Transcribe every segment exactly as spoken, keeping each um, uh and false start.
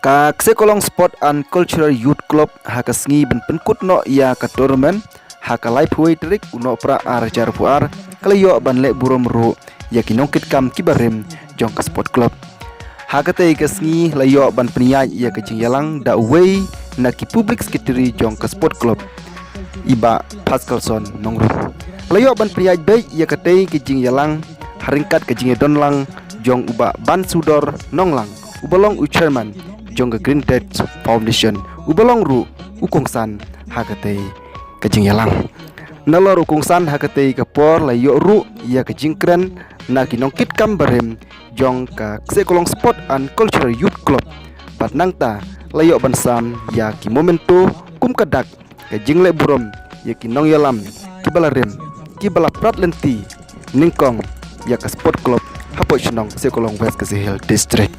Ka Ksekolong Sport and Cultural Youth Club ha ka sngi ban pynkut noh ïa ka tournament ha ka laiphew tarik u Nohprah ar hajar arphew ar, ka la ïoh ban leh burom ruh ïa ki nongkitkam kiba rim jong ka sport club. Ha katei ka sngi la ïoh ban pynïaid ïa ka jingïalang da uwei na ki public secretary jong ka sport club, i Bah Pascalson Nongrum. La ïoh ban pynïaid beit ïa katei ka jingïalang ha ryngkat ka jingïadon lang jong u Bah Bansudor Nonglang, uba long u chairman jong ka Green Touch Foundation, uba long ruh u kongsan ha katei ka jingïalang. Nalor u kongsan ha katei ka por, la ïoh ruh ïa ka jingkren na ki nongkitkam barim jong ka Ksekolong Sport and Cultural Youth Club. Bad nangta la ïoh ban sam ïa ki memento kum ka dak ka jingleh burom ïa ki nongïalam kiba la rim, kiba la prat lynti nyngkong ïa ka sport club hapoh shnong Ksekolong, West Khasi Hills District.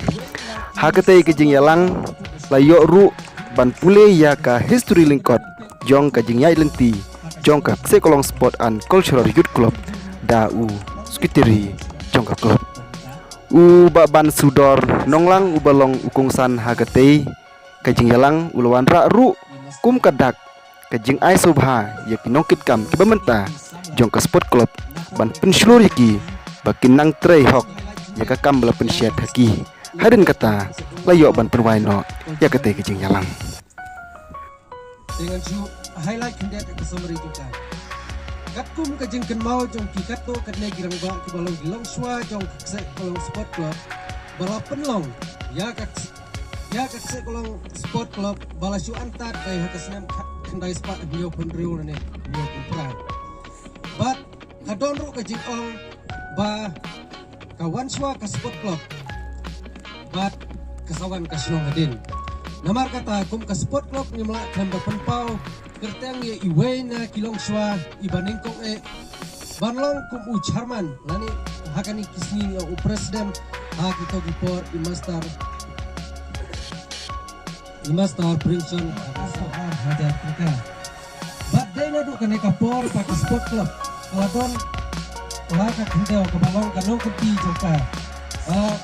Ha katei ka jingïalang la ïoh ruh ban pule ïa ka history lyngkot jong ka jingïaid lynti jong ka Ksekolong Sport and Cultural Youth Club da u secretary jong ka club, u Bah Bansudor Nonglang, uba long u kongsan ha katei ka jingïalang, u la wanrah ruh kum ka dak ka jingai sngewbha ïa ki nongkitkam kiba mynta jong ka sport club ban pynshlur ïa ki ba kin nang trei hok ïa ka kam ba la pynshet ha ki. Hadien kata la ïoh ban pynwai noh ïa katei ka jingïalang. Te ngan shu highlight khyndiat ïa ka summary jong ka. Katkum ka jingkynmaw jong ki katto katne ki rangbah kiba long ki longshuwa jong ka Ksekolong Sport Club ba la pynlong ïa ka ks-, ïa ka Ksekolong Sport Club ba la shu antad dei ha ka snem khat khyndai spah hynñiewphew hynriew ne hynñiewphew phra. Bad ka don ruh ka jingong ba ka wan shuwa ka sport club bad ka sa wan ka shnong hadien. Namar kata kum ka sport club ngim lah khlem da pynpaw kyrteng ïa iwei na ki longshuwa iba nyngkong eh ban long kum u chairman lane ha kane ki sngi ïa u president ha kito ki por i Master i Master Brinson, Master Hajar Trika. Bad dei naduh kane ka por ba ka sport club ka la don la ka khyndew kaba long ka nongkynti jong ka. Ah,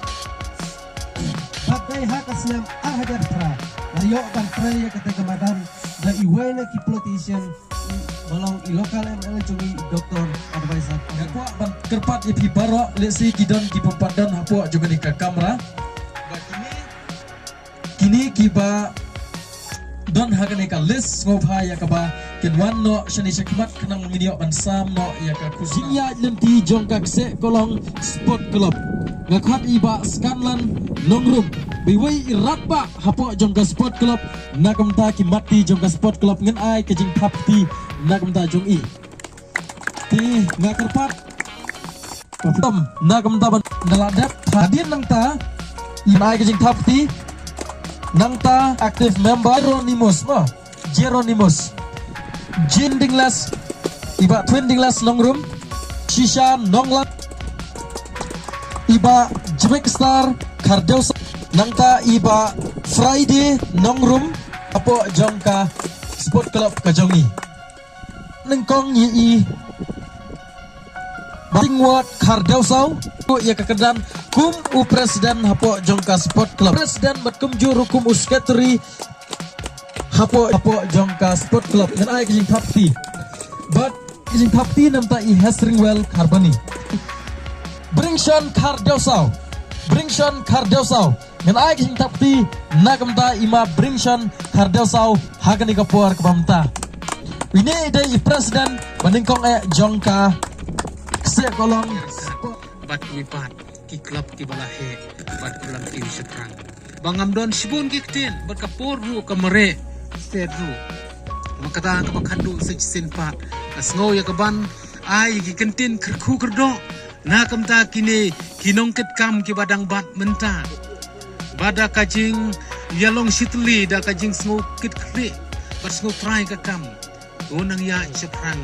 bad dei ha ka snem ar hajar phra la ïoh ban trei ïa kata ka madan da iwei na ki politician ba long i local M L A jong ngi, Doctor Advisor. Nga kwah ban kyrpad ïa phi baroh, lehse ki don ki bym pat don hapoh jong kane ka kamra. Ba kine Kine kiba don ha kane ka list sngewbha ïa kaba kin wan noh shane shakhmat khnang ngin ïoh ban sam noh ïa ka khusnam. Jingïaid lynti jong ka Ksekolong Sport Club. Nga khot i Bah Skanlan Nongrum, ba iwei i rangbah hapoh jong ka sport club. Na ka bynta ki matti jong ka sport club ngin ai ka jingthap kti na ka bynta jong i. Te nga kyrpad. Pom, na ka bynta ban da la dep. Hadien nangta, i ban ai ka jingthap kti. Nangta active member Jeronimus, mo. Jeronimus. Jean Dinglas, i Bah Twin Dinglas Nongrum. Shisha Nonglang. I Bah Jimmy Star Khardewsau. Nangta i Bah Friday Nongrum. Hapoh jong ka sport club ka jong ngi. Nyngkong ïa i Bah Singwat Khardewsau, ïa ka kyrdan kum u president hapoh jong ka sport club. President bad kumjuh ruh kum u secretary hapoh, hapoh jong ka sport club. Ngan ai ka jingthap kti. Bad ka jingthap kti namta i Hesringwell Kharbani. Bringshon Khardewsau. Bringshon Khardewsau. Ngan ai ka jingthap kti na ka bynta i Ma Bringshon Khardewsau ha kane ka por kaba mynta. Ine i dei i president ba nyngkong eh jong ka Ksekolong. Bad ki pat ki club kiba la heh bad ka lam ki shaphrang. Ba ngam don shibun ki ktien bad ka por ruh ka mareh sted ruh. Namar kata kaba khatduh sa shisien pat nga sngew ïa kaban ai ki kyntien kyrkhu kyrdoh na ka bynta kine ki nongkitkam kiba dang bat mynta. Bad da ka jingïalong shitylli, da ka jingsngew kit khlieh bad sngew trai ka kam, to nang ïaid shaphrang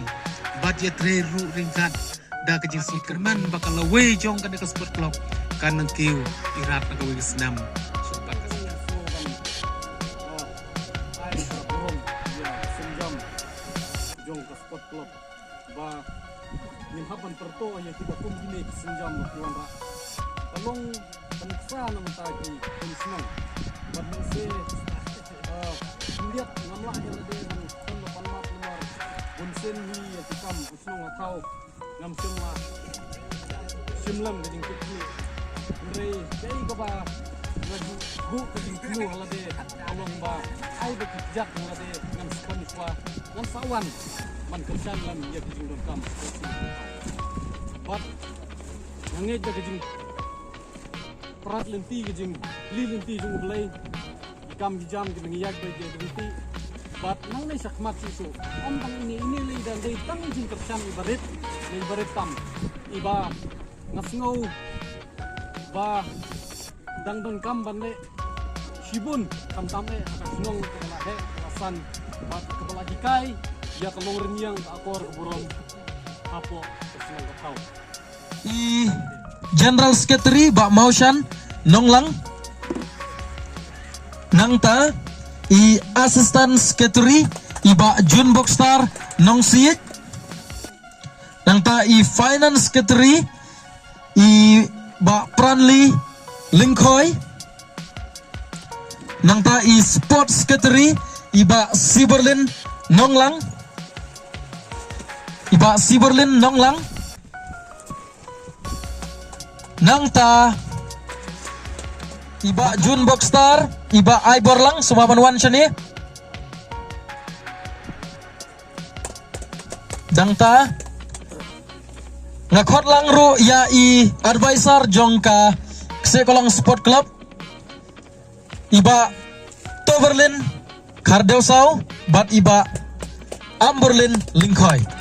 bad ïatrei ruh ryngkat da ka jingsngewkyrmen ba ka lawei jong kane ka sport club kan nang kiew irat na kawei ka snem. Sngewbha ka snem. Ai ka burom ïa ka sienjam jong ka sport club. Ba ngin hap ban pyrto ïa kita kum kine ki sienjam ba ki wanrah. Ka long pynsa na bynta ki kum shnong. Bad mynse, ah, khyndiat ngam lah ïa lade ban pan ba pan map namar bun sien hi ïa ki kam u shnong ha thaw ngam shym lah shim lem ka jingkit khlieh. Hynrei kaei kaba nga ju buh ka jingthmu ha lade ka long ba ai ba ki kjat ha lade ngan sngewkwah, ngan sa wan ban kyrshan lem ïa ka jingdonkam. Bad nga ngeit da ka jing prat lynti ka jingplie lynti jong U Blei. Ki kam ki jam ki nang ïaid beit ki lynti. Bad nangne shakhmat shisha ym tang ine ine lei, da dei tang jingkyrshan iba rit, lei iba rit tam. Iba nga sngew ba dang donkam ban leh shibun, khamtam eh ha ka shnong kaba la heh kaba la san bad kaba la hikai ïa ka longrynïeng, ka akor ka burom hapoh ka shnong ka thaw. I General Secretary Bah Mawshan Nonglang. Nangta i Assistant Secretary i Bah Jun Bokstar Nongsiej. Nangta i Finance Secretary i Bah Pranli Lyngkhoi. Nangta i Sports Secretary i Bah Siberlin Nonglang. I Bah Siberlin Nonglang. Nangta i Bah Jun Bokstar, i Bah Ai Borlang, sngewbha ban wan shane. Nangta nga khot lang ruh ïa i advisor jong ka Kseh Kolong Sport Club, i Bah Toverlin Khardewsaw bad i Bah Amberlin Lyngkhoi.